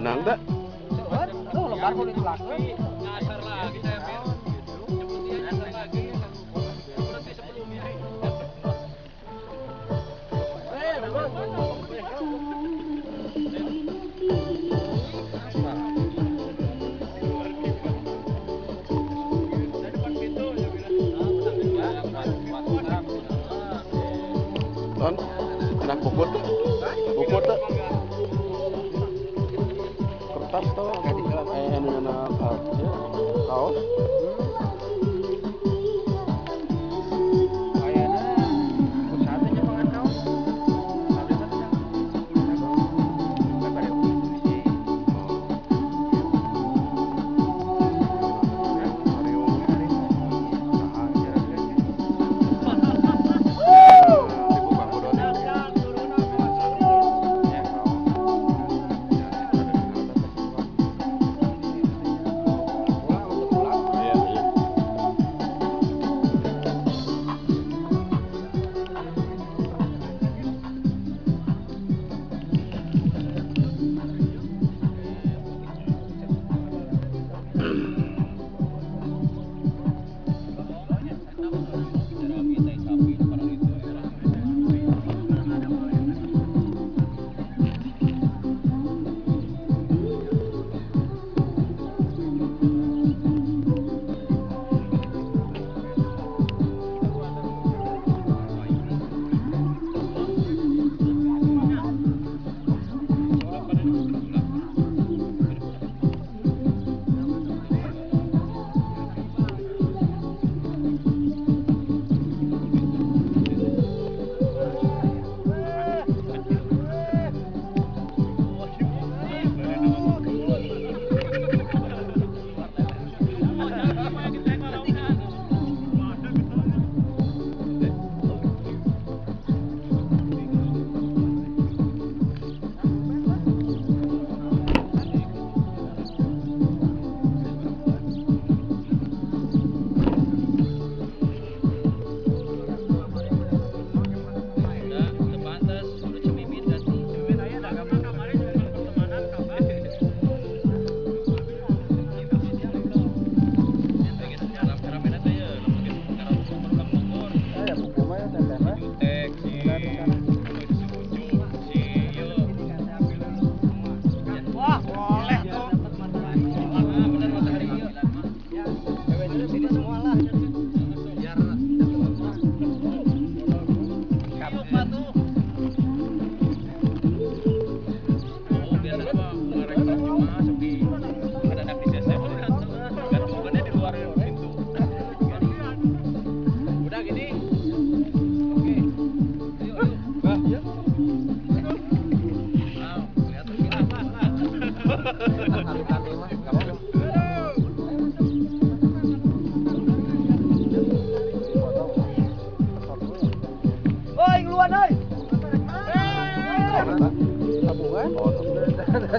Nang tak? Tuh lebar kulit lagi. Nyasar lagi saya Mir. Jemput dia nyasar lagi. Berhenti sebelumnya. Ton, anak bubur tuh, bubur tuh. Kertas tuh, kaos.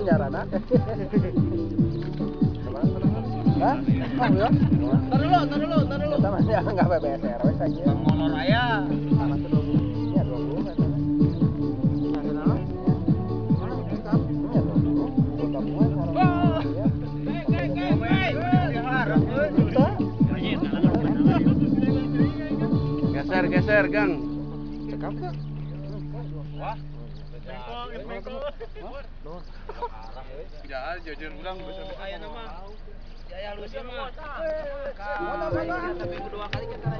Nyarana. Hah? Oh ya. Tar dulu. Sama ya enggak BBS RW saja. Bang Raya. Sama 20. Ya 20 katanya. Ya 20. Tabungan ya. Geser, Gang. Cekap tuh. Wah. Ya, jujur ulang bisa. Aya nama. Ya lu sih mah. Tapi dua kali kita.